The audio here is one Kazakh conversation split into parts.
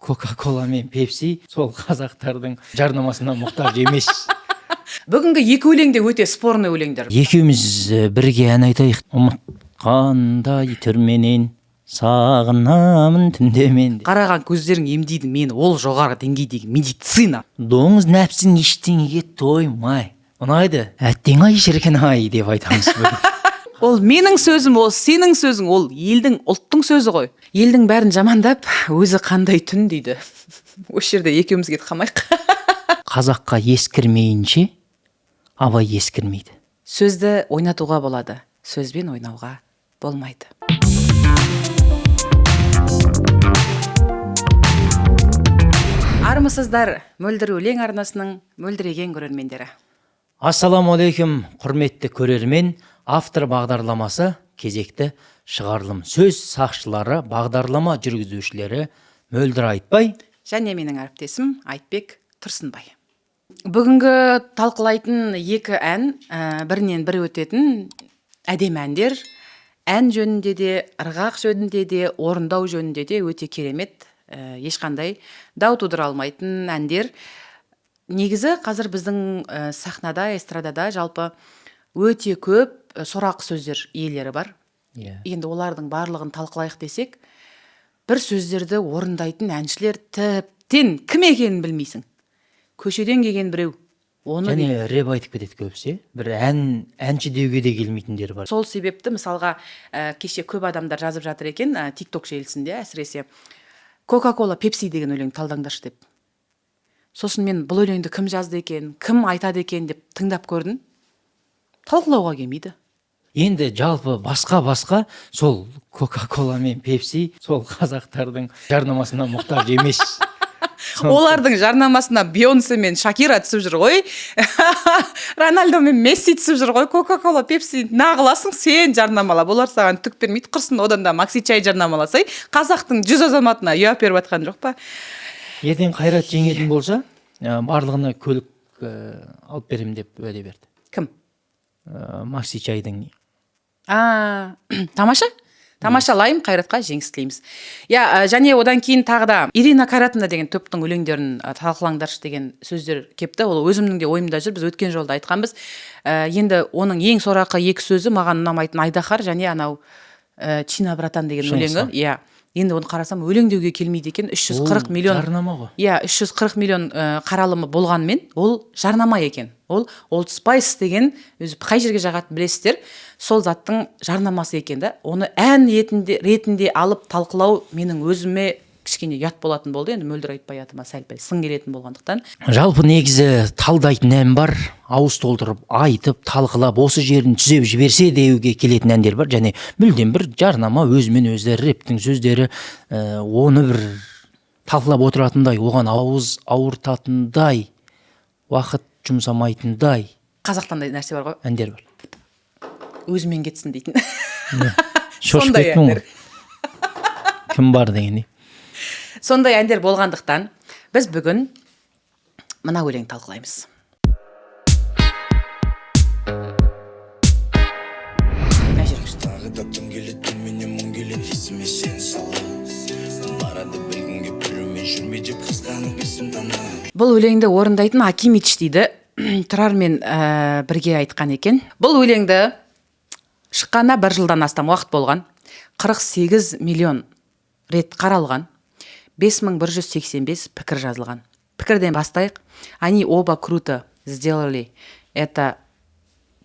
Кока-кола мен Пепси сол қазақтардың жарнамасына мұқтаж емес. Бүгінгі екі өлең де өте спорный өлеңдер. Екеуміз бірге ән айтайық. Ұмытқандай түрменен сағынамын түнде мен. Қараған көздерің емдейді мені, ол жоғары деңгейдегі медицина. Доңыз нәпсің ештеңеге тоймай. Ұнайды. Әттең ай, шіркін ай деп айтамыз бүгін. Ол менің сөзім, ол сенің сөзің, ол елдің, ұлттың сөзі ғой. Елдің бәрін жамандап, өзі қандай түн дейді. Осы жерде екеуміз кетіп қалмайық. Қазаққа ескірмейінше Абай ескірмейді. Сөзді ойнатуға болады, сөзбен ойнауға болмайды. Армысыздар, Мөлдір өлең арнасының мөлдіреген көрермендері. Ассалаумағалейкум, құрметті көрермен. Автор бағдарламасы кезекті шығарылым. Сөз сақшылары, бағдарлама жүргізушілері Мөлдір Айтбай және менің әріптесім Айтбек Тұрсынбай. Бүгінгі талқылайтын екі ән, бірінен бірі өтетін әдемі әндер. Ән жөнінде де, ырғақ жөнінде де, орындау жөнінде де өте керемет, ешқандай дау тудыра алмайтын әндер. Негізі қазір біздің сахнада, эстрадада жалпы өте көп сорақы сөздер иелері бар. Иә. Енді олардың барлығын талқылайық десек, бір сөздерді орындайтын әншілер тіптен кім екенін білмейсің. Көшеден келген біреу. Оны және рэп айтып кетеді көбісі. Бір ән, әнші деуге де келмейтіндер бар. Сол себепті мысалға, кеше көп адамдар жазып жатыр екен, TikTok желісінде әсіресе Кока-кола, Пепси деген өлең талдаңдаршы деп. Сосын мен бұл өлеңді кім жазды екен, кім айтады екен деп тыңдап көрдім. Талқылауға келмейді. Енді жалпы басқа-басқа сол Кока-кола мен Пепси сол қазақтардың жарнамасына мұқтаж емес. Олардың жарнамасына Бейонсе мен Шакира түсіп жүр ғой. Рональдо мен Месси түсіп жүр ғой. Кока-кола, Пепси нағыласың сен жарнамалап. Олар саған түк бермейді, құрсын, одан да Макси чай жарнамаласай. Қазақтың 100 азаматына ұя беріп жатқан жоқ па? Ертең Қайрат жеңетін болса, барлығына көлік алып беремін деп уәде берді. Кім? Макси чайдың. Тамаша. Тамашалайым, Қайратқа жеңіс тілейміз. Я, және одан кейін тағы да Ирина Кайратовна деген топтың өлеңдерін талқылаңдаршы деген сөздер кепті. Ол өзімнің де ойымда жүр, біз өткен жолда айтқанбыз. Енді оның ең сорақы екі сөзі маған ұнамайтын Айдаһар және анау Чина братан деген Шыңғыс өлеңі. Иә. Енді оны қарасам өлең деуге келмейді екен. 340 Ол миллион жарнама ғой. Иә, 340 миллион қаралымы болғанымен ол жарнама екен. Ол Old Spice деген өзі қай жерге жағатынын білесіздер, сол заттың жарнамасы екен да. Оны ән ретінде алып талқылау менің өзіме кішкене ұят болатын болды. Енді Мөлдір Айтбай атыма сәл-пәл сын келетін болғандықтан. Жалпы негізі талдайтын ән бар, ауыз толтырып айтып, талқылап, осы жерін түзеп жіберсе деуге келетін әндер бар. Және мүлдем бір жарнама, өзімен өзі рэптің сөздері, оны бір талқылап отыратындай, оған ауыз ауыртатындай, уақыт жұмсамайтындай Қазақта андай нәрсе бар ғой. Әндер бар. Өзімен кетсін дейтін. Шошып Сондай кеттім ғой. әндер. Кім бар дегендей. Сондай әндер болғандықтан біз бүгін мына өлең талқылаймыз. Мына жер күшті. Тағы да түн келеді, түніменен мұң келеді, есіме сен салып. Барады білгім кеп біреумен жүрме деп қызғанып есім танып. Бұл өлеңді орындайтын Акимич дейді. Тұрармен бірге айтқан екен. Бұл өлеңді шыққанына бір жылдан астам уақыт болған. 48 миллион рет қаралған. 5185 пікір жазылған. Пікірден бастайық. Они оба круто сделали. Это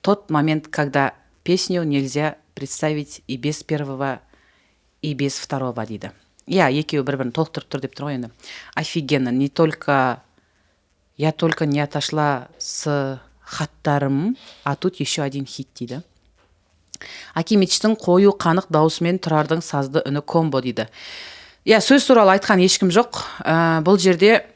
тот момент, когда песню нельзя представить и без первого, и без второго дейді. Иә, екеуі бір-бірін толықтырып тұр деп тұр ғой енді. Офигенно, не только я только не отошла с хаттарым, а тут еще один хит дейді. Акимичтің қою қанық даусымен Тұрардың сазды үні комбо дейді. Иә, сөз туралы айтқан ешкім жоқ. Бұл жерде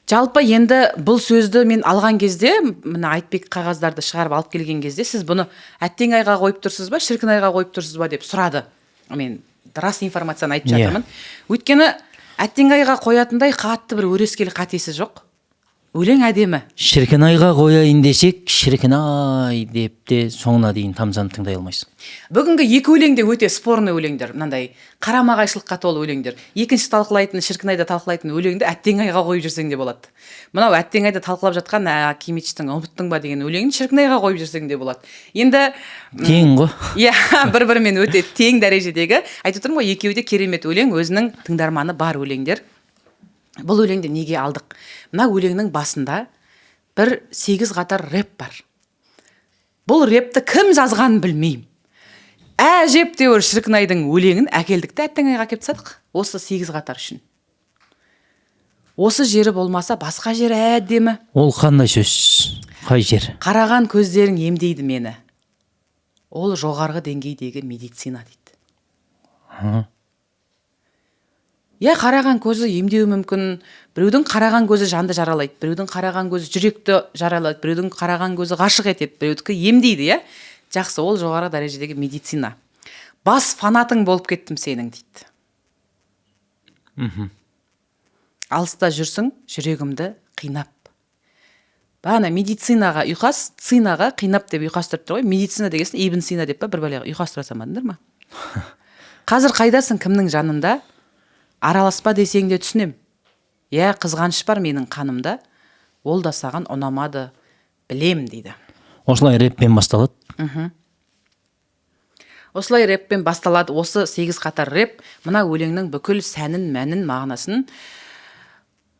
жалпы енді бұл сөзді мен алған кезде, мына Айтбек қағаздарды шығарып алып келген кезде, сіз бұны әттең айға қойып тұрсыз ба, шіркін айға қойып тұрсыз ба деп сұрады. Мен рас информацияны айтып Иә. жатырмын. Өйткені әттең айға қоятындай қатты бір өрескел қатесі жоқ. Өлең әдемі. Шіркін айға қояйын десек, шіркін ай деп те соңына дейін тамсанып тыңдай алмайсың. Бүгінгі екі өлең де өте спорный өлеңдер, мынандай қарама қайшылыққа толы өлеңдер. Екінші талқылайтын, шіркін айда талқылайтын өлеңді әттең айға қойып жүрсең де болады. Мынау әттең айда талқылап жатқан Акимичтің ұмыттың ба деген өлеңін шіркін айға қойып жүрсең де болады енді. Тең ғой. Иә, бір бірімен өте тең дәрежедегі. Айтып тұрмын ғой, екеуі де керемет өлең, өзінің тыңдарманы бар өлеңдер. Бұл өлеңді неге алдық? Мына өлеңнің басында бір сегіз қатар рэп бар. Бұл рэпті кім жазғанын білмеймін. Әжептәуір шіркін айдың өлеңін әкелдік те, әттең айға әкеліп тастадық осы сегіз қатар үшін. Осы жері болмаса, басқа жері әдемі. Ол қандай сөз, қай жер? Қараған көздерің емдейді мені, ол жоғарғы деңгейдегі медицина дейді. Иә, қараған көзі емдеуі мүмкін. Біреудің қараған көзі жанды жаралайды, біреудің қараған көзі жүректі жаралайды, біреудің қараған көзі ғашық етеді, біреудікі емдейді. Иә, жақсы, ол жоғары дәрежедегі медицина. Бас фанатың болып кеттім сенің дейді. Алыста жүрсің жүрегімді қинап. Бағана медицинаға ұйқас, цинаға қинап деп ұйқастырып тұр ғой. Медицина дегесін Ибн Сина деп па, бір бәлеге ұйқастыра салмадыңдар ма? Қазір қайдасың, кімнің жанында? Араласпа десең де түсінем. Иә, қызғаныш бар менің қанымда, ол да саған ұнамады, білем дейді. Осылай рэппен басталады. Осылай рэппен басталады. Осы сегіз қатар рэп мына өлеңнің бүкіл сәнін, мәнін, мағынасын,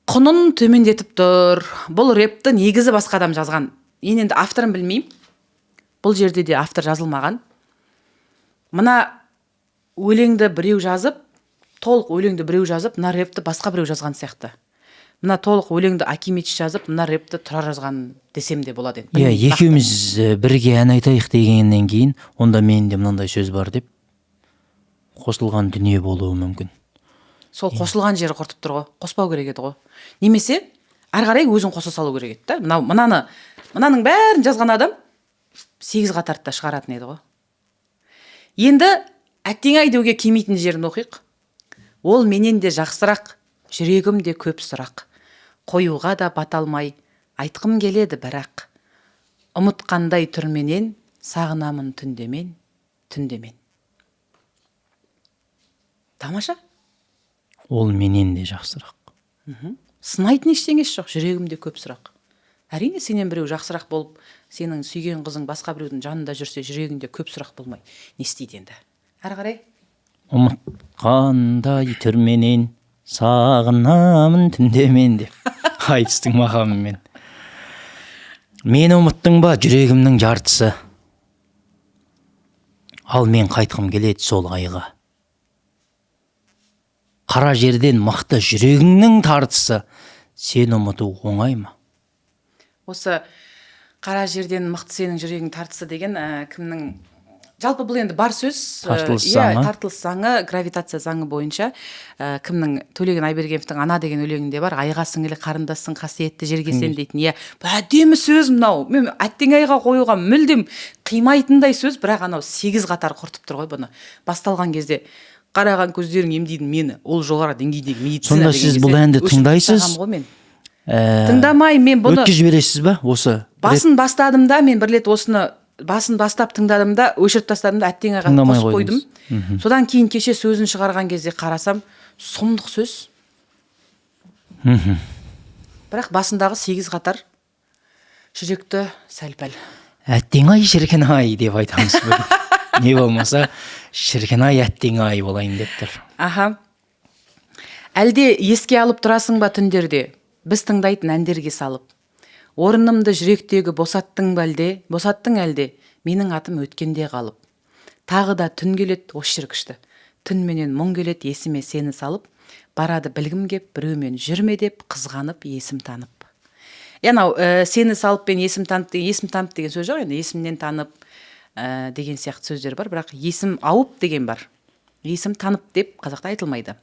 құнын төмендетіп тұр. Бұл рэпті негізі басқа адам жазған. Мен енді авторын білмеймін, бұл жерде де автор жазылмаған. Мына өлеңді біреу жазып, толық өлеңді біреу жазып, мына рэпті басқа біреу жазған сияқты. Мына толық өлеңді Акимич жазып, мына рэпті Тұрар жазған десем де болады енді. Иә. Білмеймін. Екеуміз бірге ән айтайық дегеннен кейін, онда менде мынандай сөз бар деп қосылған дүние болуы мүмкін. Сол қосылған жері құртып тұр ғой. Қоспау керек еді ғой, немесе ары қарай өзің қоса салу керек еді да. Мынау мынаны, мынаның бәрін жазған адам сегіз қатарды да шығаратын еді ғой. Енді әттең ай деуге келмейтін жерін оқиық. Ол менен де жақсырақ, жүрегімде көп сұрақ, қоюға да бата алмай айтқым келеді, бірақ ұмытқандай түрменен сағынамын түнде мен, түнде мен. Тамаша. Ол менен де жақсырақ. Сынайтын ештеңесі жоқ. Жүрегімде көп сұрақ. Әрине, сенен біреу жақсырақ болып, сенің сүйген қызың басқа біреудің жанында жүрсе, жүрегіңде көп сұрақ болмай не істейді енді? Әрі қарай. Ұмытқандай түрменен сағынамын түнде мен деп, айтыстың мақамымен. Мені ұмыттың ба, жүрегімнің жартысы? Ал мен қайтқым келеді сол айға. Қара жерден мықты жүрегіңнің тартысы, сен ұмыту оңай ма? Осы қара жерден мықты сенің жүрегің тартысы деген кімнің? Жалпы бұл енді бар сөз. Тартылыс иә, заңы. Тартылыс заңы, гравитация заңы бойынша кімнің, Төлеген Айбергеновтің «Ана» деген өлеңінде бар. Айға сіңілі қарындассың, қасиетті жерге сен дейтін. Иә, бұл әдемі сөз. Мынау мен әттең айға қоюға мүлдем қимайтындай сөз, бірақ анау сегіз қатар құртып тұр ғой бұны. Басталған кезде қараған көздерің емдейді мені, ол жоғары деңгейдегі медицина Сонда деген сіз кезде бұл әнді өшіріп тыңдайсыз? тастағанмын ғой мен. Тыңдамаймын мен бұны. Өткізіп жібересіз ба осы? Басын бастадым да мен бір рет осыны басын бастап тыңдадым да, өшіріп тастадым да, әттең айға Тыңдамай қосып қойдым. қойдыңыз. Содан кейін кеше сөзін шығарған кезде қарасам, сұмдық сөз. Бірақ басындағы сегіз қатар жүректі сәл пәл Әттең ай, шіркін ай деп айтамыз бүгін. Не болмаса шіркін ай, әттең ай болайын деп тұр. Аха. Әлде еске алып тұрасың ба түндерде, біз тыңдайтын әндерге салып? Орнымды жүректегі босаттың ба әлде, босаттың әлде, менің атым өткенде қалып? Тағы да түн келеді, осы жер күшті. Түн менен мұң келеді есіме сені салып, барады білгім кеп, біреумен жүрме деп қызғанып, есім танып. Иә, анау сені салып пен есім танып деген, есім танып деген сөз жоқ енді, есімнен танып деген сияқты сөздер бар, бірақ есім ауып деген бар. Есім танып деп қазақта айтылмайды.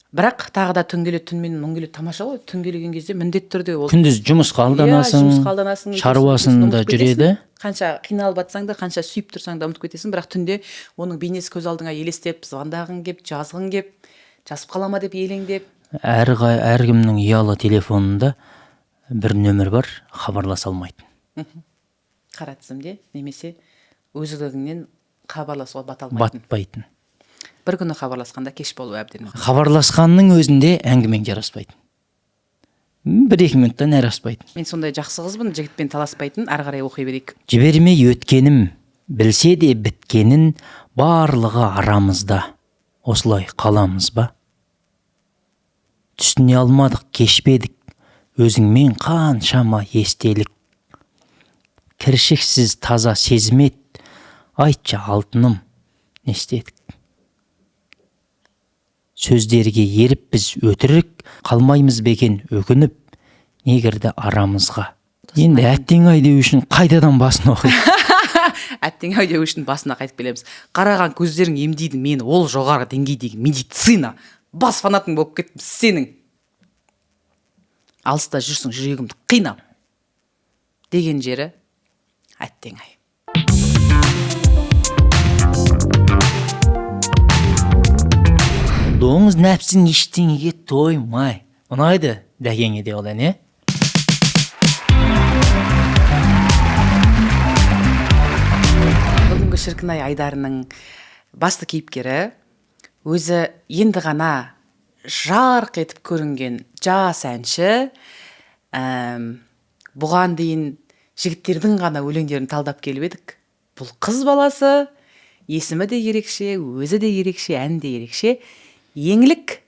Бірақ тағы да түн келеді, түн менен мұң келеді, тамаша ғой. Түн келген кезде міндетті түрде ол Күндіз жұмысқа алданасың, Иә, жұмысқа алданасың, шаруасында ұмытып кетесің. жүреді. Қанша қиналып жатсаң да, қанша сүйіп тұрсаң да, ұмытып кетесің. Бірақ түнде оның бейнесі көз алдыңа елестеп, звондағың кеп, жазғың кеп. Жазып қала ма деп елеңдеп. Әркімнің ұялы телефонында бір нөмір бар, хабарласа алмайтын. Қара тізімде немесе өздігіңнен хабарласуға бата алмайтын. Батпайтын. Бір күні хабарласқанда кеш болуы әбден мүмкін. Хабарласқанның өзінде әңгімең жараспайтын. 1-2 минуттан әрі аспайтын. Мен сондай жақсы қызбын, жігітпен таласпайтын. Ары қарай оқи берейік. Жібермей өткенім, білсе де біткенін, барлығы арамызда. Осылай қаламыз ба? Түсіне алмадық, кешпедік, өзіңмен қаншама естелік. Кіршіксіз таза сезім ет, айтшы алтыным, не істедік? Сөздерге еріп біз өтірік, қалмаймыз ба екен өкініп, не кірді арамызға? Енді әттең ай деу үшін қайтадан басын оқиды. Әттең ай деу үшін басына қайтып келеміз. Қараған көздерің емдейді мені, ол жоғары деңгейдегі медицина. Бас фанатың болып кеттім сенің. Алыста жүрсің, жүрегімді қинап. Деген жері әттең ай. Доңыз нәпсің ештеңеге тоймай. Ұнайды дәкеңе де ол ән, е? Бүгінгі Шіркін-ай айдарының басты кейіпкері өзі енді ғана жарқ етіп көрінген жас әнші. Бұған дейін жігіттердің ғана өлеңдерін талдап келіп едік. Бұл қыз баласы, есімі де ерекше, өзі де ерекше, әні де ерекше. Еңлік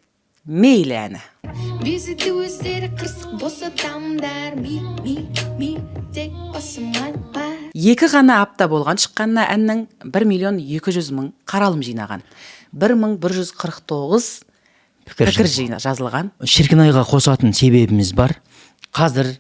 мейлі әні. Безеді өздері қырсық бос адамдар. Ми, ми, ми, тек басыма бар. 2 ғана апта болған шыққанына әннің 1 миллион 200 мың қаралым жинаған. 1149 Пікір пікір жазылған. Шіркін-айға қосатын себебіміз бар. Қазір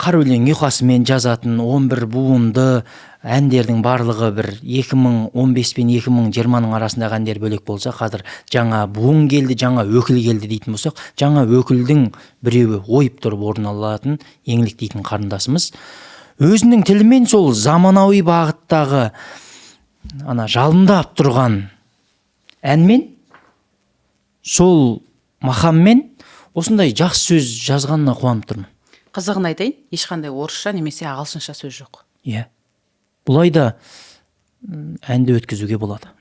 қар өлең ұйқасымен жазатын 11 буынды әндердің барлығы бір 2015 пен 2020-ның арасындағы әндер бөлек болса, қазір жаңа буын келді, жаңа өкіл келді дейтін болсақ, жаңа өкілдің біреуі ойып тұрып орын алатын Еңлік дейтін қарындасымыз өзінің тілімен сол заманауи бағыттағы ана жалындап тұрған әнмен, сол мақаммен осындай жақсы сөз жазғанына қуанып тұрмын. Қызығын айтайын, ешқандай орысша немесе ағылшынша сөз жоқ. Иә. Бұлай да әнді өткізуге болады.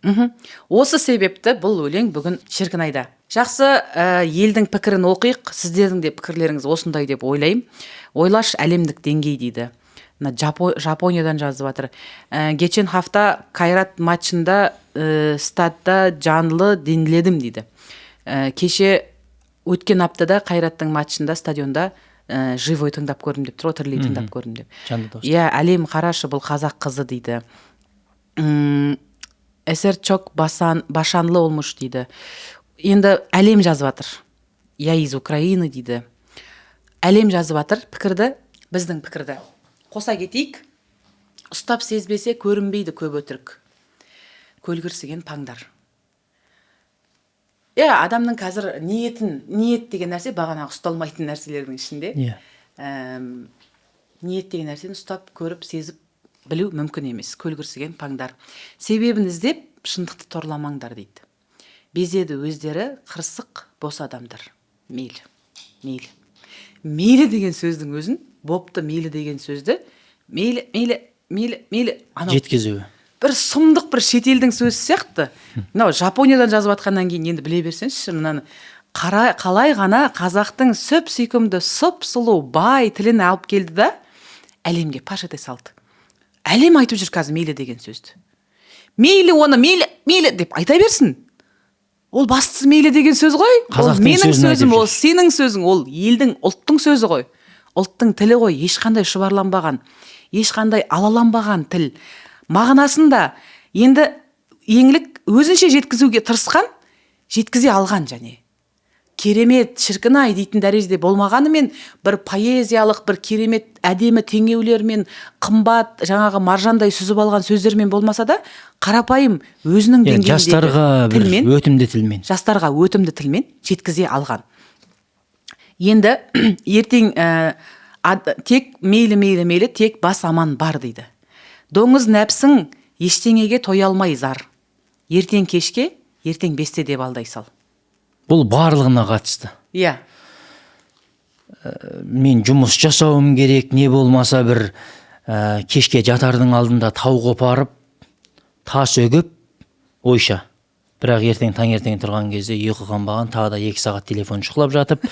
Осы себепті бұл өлең бүгін Шіркін-айда. Жақсы, елдің пікірін оқиық. Сіздердің де пікірлеріңіз осындай деп ойлаймын. Ойлаш әлемдік деңгей дейді. Мына Жапониядан жазып жатыр. Geçen hafta Кайрат матчында, стадта жанлы деніледім дейді. Кеше өткен аптада Қайраттың матчында стадионда, живой тыңдап көрдім деп тұр, тірілей тыңдап көрдім деп. Жанды дауыс. Иә, әлем қарашы, бұл қазақ қызы дейді. Эсер чок башанлы olmuş дейді. Енді әлем жазып жатыр. Я из Украины дейді. Әлем жазып жатыр пікірді, біздің пікірді. Қоса кетейік. Ұстап сезбесе көрінбейді көп өтірік. Көлгірсіген паңдар. Иә, адамның қазір ниетін, ниет деген нәрсе бағанағы ұсталмайтын нәрселердің ішінде. Иә. Ниет деген нәрсені ұстап, көріп, сезіп білу мүмкін емес. Көлгірсіген паңдар. Себебін іздеп, шындықты торламаңдар дейді. Безеді өздері қырсық бос адамдар. Мейлі, мейлі. Мейлі деген сөздің өзін, бопты мейлі деген сөзді, мейлі, мейлі, мейлі, мейлі. Анау Жеткізуі. бір сұмдық бір шетелдің сөзі сияқты. Мынау Жапониядан жазып жатқаннан кейін енді біле берсеңізші, мынаны қалай ғана қазақтың сүп сүйкімді, сұп сұлу, бай тілін алып келді да әлемге паш ете салды. Әлем айтып жүр қазір мейлі деген сөзді. Мейлі оны мейлі, мейлі деп айта берсін. Ол бастысы мейлі деген сөз ғой. Ол Қазақтың менің сөзін айтып сөзім, ол жүр. сенің сөзің, ол елдің, ұлттың сөзі ғой. Ұлттың тілі ғой, ешқандай шұбарланбаған, ешқандай алаланбаған тіл. Мағынасында енді Еңлік өзінше жеткізуге тырысқан, жеткізе алған және. Керемет, шіркін-ай дейтін дәрежеде болмағанымен, бір поэзиялық, бір керемет әдемі теңеулермен, қымбат, жаңағы маржандай сүзіп алған сөздермен болмаса да, қарапайым өзінің Иә, деңгейіндегі жастарға бір тілмен, өтімді тілмен. Жастарға өтімді тілмен жеткізе алған. Енді ертең, тек мейлі, мейлі, мейлі, тек бас аман бар дейді. Доңыз нәпсің ештеңеге тоя алмай зар. Ертең кешке, ертең бесте деп алдай сал. Бұл барлығына қатысты. Иә. Мен жұмыс жасауым керек, не болмаса бір кешке жатардың алдында тау қопарып, тас үгіп, ойша. Бірақ ертең таңертең тұрған кезде ұйқы қанбаған, тағы да 2 сағат телефон шұқылап жатып,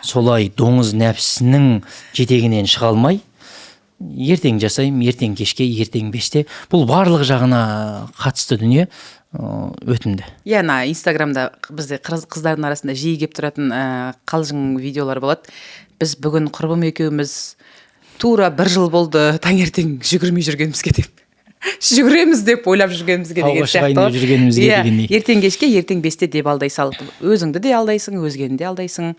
солай доңыз нәпсісінің жетегінен шыға алмай, ертең жасаймын, ертең кешке, ертең 5-те. Бұл барлық жағына қатысты дүние, өтімді. Иә, ана Инстаграмда бізде қыздардың арасында жиі келіп тұратын қалжың видеолар болады. Біз бүгін құрбым екеуміз тура 1 жыл болды таңертең жүгірмей жүргенімізге деп. Жүгіреміз деп ойлап жүргенімізге деген Тауға шығайын сияқты. деп жүргенімізге Иә, дегендей. ертең кешке, ертең 5-те деп алдай салып, өзіңді де алдайсың, өзгені де алдайсың.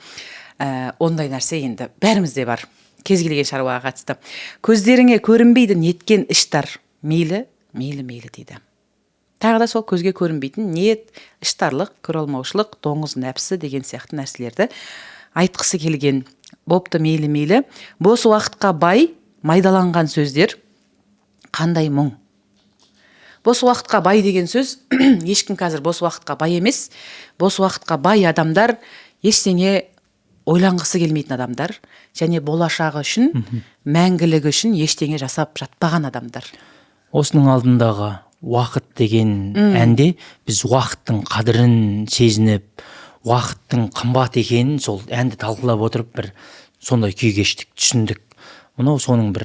Ондай нәрсе енді бәрімізде бар. Кез келген шаруаға қатысты. Көздеріңе көрінбейді неткен іштар. Мейлі, мейлі, мейлі дейді. Тағы да сол көзге көрінбейтін ниет, іштарлық, көре алмаушылық, доңыз нәпсі деген сияқты нәрселерді айтқысы келген. Бопты, мейлі, мейлі. Бос уақытқа бай, майдаланған сөздер қандай мұң. Бос уақытқа бай деген сөз, ешкім қазір бос уақытқа бай емес. Бос уақытқа бай адамдар ештеңе ойланғысы келмейтін адамдар және болашағы үшін, мәңгілігі үшін ештеңе жасап жатпаған адамдар. Осының алдындағы уақыт деген әнде біз уақыттың қадірін сезініп, уақыттың қымбат екенін сол әнді талқылап отырып бір сондай күй кештік, түсіндік. Мынау соның бір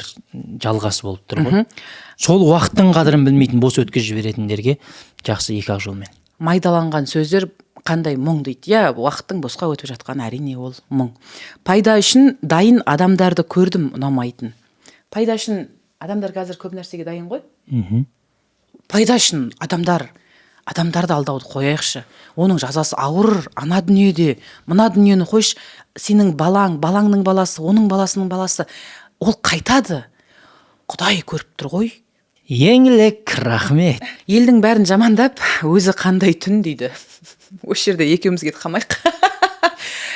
жалғасы болып тұр ғой. Сол уақыттың қадірін білмейтін, бос өткізіп жіберетіндерге жақсы екі ақ жолмен. Майдаланған сөздер қандай мұң дейді. Иә, уақыттың босқа өтіп жатқаны әрине ол мұң. Пайда үшін дайын адамдарды көрдім ұнамайтын. Пайда үшін адамдар қазір көп нәрсеге дайын ғой. Пайда үшін адамдарды алдауды қояйықшы. Оның жазасы ауыр, ана дүниеде, мына дүниені қойшы, сенің балаң, балаңның баласы, оның баласының баласы, ол қайтады. Құдай көріп тұр ғой. Еңлік, рахмет. Елдің бәрін жамандап, өзі қандай түн дейді. Осы жерде екеуміз кетіп қалмайық.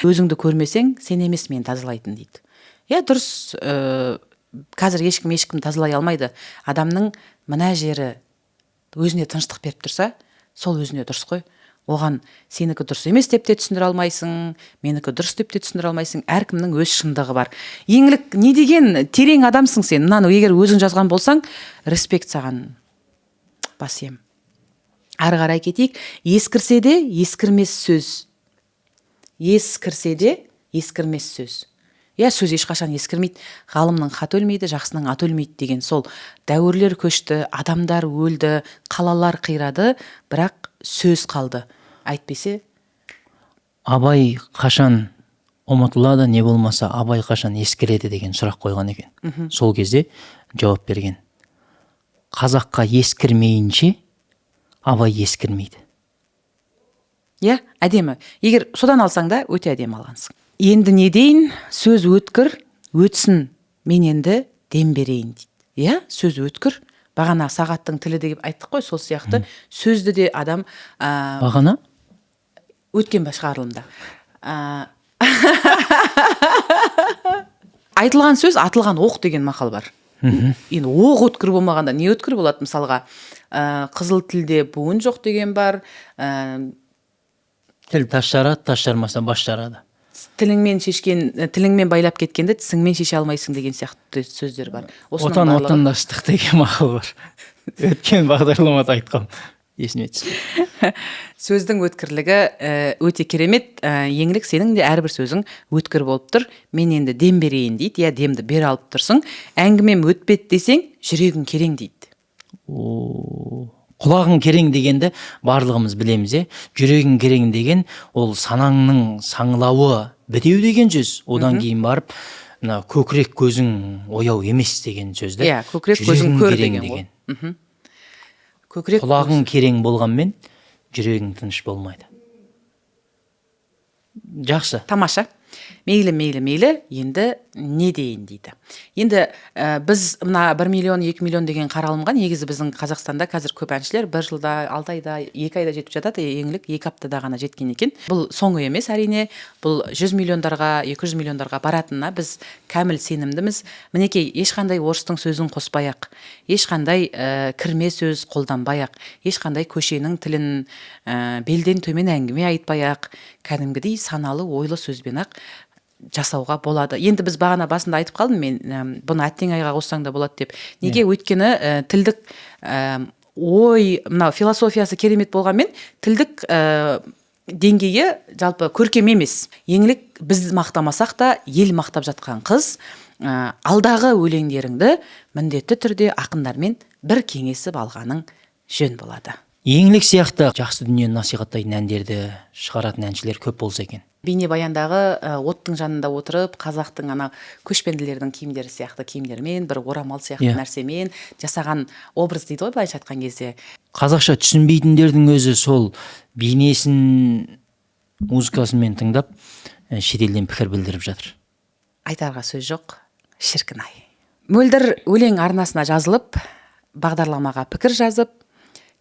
Өзіңді көрмесең, сен емес мен тазалайтын дейді. Иә, дұрыс, қазір ешкім ешкім тазалай алмайды. Адамның мына жері өзіне тыныштық беріп тұрса, сол өзіне дұрыс қой. Оған сенікі дұрыс емес деп те түсіндіре алмайсың, менікі дұрыс деп те түсіндіре алмайсың. Әркімнің өз шындығы бар. Еңлік, не деген терең адамсың сен. Мынаны егер өзің жазған болсаң, респект саған, бас иемін. Ары қарай кетейік. Ескірсе де ескірмес сөз. Ескірсе де ескірмес сөз. Иә, сөз ешқашан ескірмейді. Ғалымның хаты өлмейді, жақсының аты өлмейді деген сол. Дәуірлер көшті, адамдар өлді, қалалар қирады, бірақ сөз қалды. Әйтпесе Абай қашан ұмытылады, не болмаса Абай қашан ескіреді деген сұрақ қойған екен. Сол кезде жауап берген. Қазаққа ескірмейінше Абай ескірмейді. Иә, әдемі. Егер содан алсаң да, өте әдемі алғансың. Енді не дейін, сөз өткір, өтсін, мен енді дем берейін дейді. Иә, сөз өткір. Бағана сағаттың тілі деп айттық қой, сол сияқты сөзді де адам, Бағана? Өткен бе шығарылымда. Айтылған сөз атылған оқ деген мақал бар. Енді оқ өткір болмағанда не өткір болады? Мысалға, қызыл тілде буын жоқ деген бар. Тіл тас жарады, тас жармаса бас жарады. Тіліңмен шешкен, тіліңмен байлап кеткенді тісіңмен шеше алмайсың деген сияқты сөздер бар. Осының Отан барлығы отандастық деген мақал бар. Өткен бағдарламада айтқам. Есіме түсті. Сөздің өткірлігі өте керемет. Еңлік, сенің де әрбір сөзің өткір болып тұр. Мен енді дем берейін дейді. Иә, демді бере алып тұрсың. Әңгімем өтпеді десең, жүрегің керең дейді. О, құлағың керең дегенді барлығымыз білеміз, е? Жүрегің керең деген ол санаңның саңылауы бітеу деген сөз. Одан кейін барып мына көкірек көзің ояу емес деген сөзді. Иә, көкірек көзің Жүрегің көр керең деген ғой. деген. Көкірек Құлағың керең болғанмен жүрегің тыныш болмайды. Жақсы. Тамаша. Мейлі, мейлі, мейлі, енді не дейін дейді. Енді біз мына 1 миллион, 2 миллион деген қаралымға, негізі біздің Қазақстанда қазір көп әншілер бір жылда, 6 айда, 2 айда жетіп жатады. Еңлік 2 аптада ғана жеткен екен. Бұл соңы емес, әрине. Бұл 100 миллиондарға, 200 миллиондарға баратынына біз кәміл сенімдіміз. Мінекей, ешқандай орыстың сөзін қоспай ақ, ешқандай кірме сөз қолданбай ақ, ешқандай көшенің тілін, белден төмен әңгіме айтпай ақ, кәдімгідей саналы, ойлы сөзбен ақ жасауға болады. Енді біз бағана басында айтып қалдым мен, бұны әттең айға қоссаң да болады деп. Неге? Өйткені тілдік ой, мынау философиясы керемет болғанмен, тілдік деңгейі жалпы көркем емес. Еңлік, біз мақтамасақ та, ел мақтап жатқан қыз. Алдағы өлеңдеріңді міндетті түрде ақындармен бір кеңесіп алғаның жөн болады. Еңлік сияқты жақсы дүниені насихаттайтын әндерді шығаратын әншілер көп болса екен. Бейнебаяндағы оттың жанында отырып, қазақтың ана көшпенділердің киімдері сияқты киімдермен, бір орамал сияқты нәрсемен жасаған образ дейді ғой былайша айтқан кезде. Қазақша түсінбейтіндердің өзі сол бейнесін, музыкасымен тыңдап, шетелден пікір білдіріп жатыр. Айтарға сөз жоқ, шіркін ай. Мөлдір өлең арнасына жазылып, бағдарламаға пікір жазып,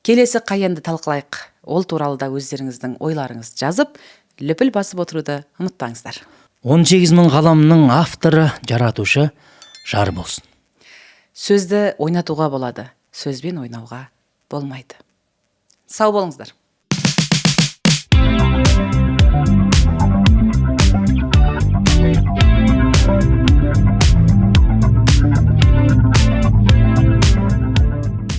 келесі қай әнді талқылайық, ол туралы да өздеріңіздің ойларыңызды жазып, лүпіл басып отыруды ұмытпаңыздар. 18 мың ғаламның авторы, жаратушы жар болсын. Сөзді ойнатуға болады, сөзбен ойнауға болмайды. Сау болыңыздар.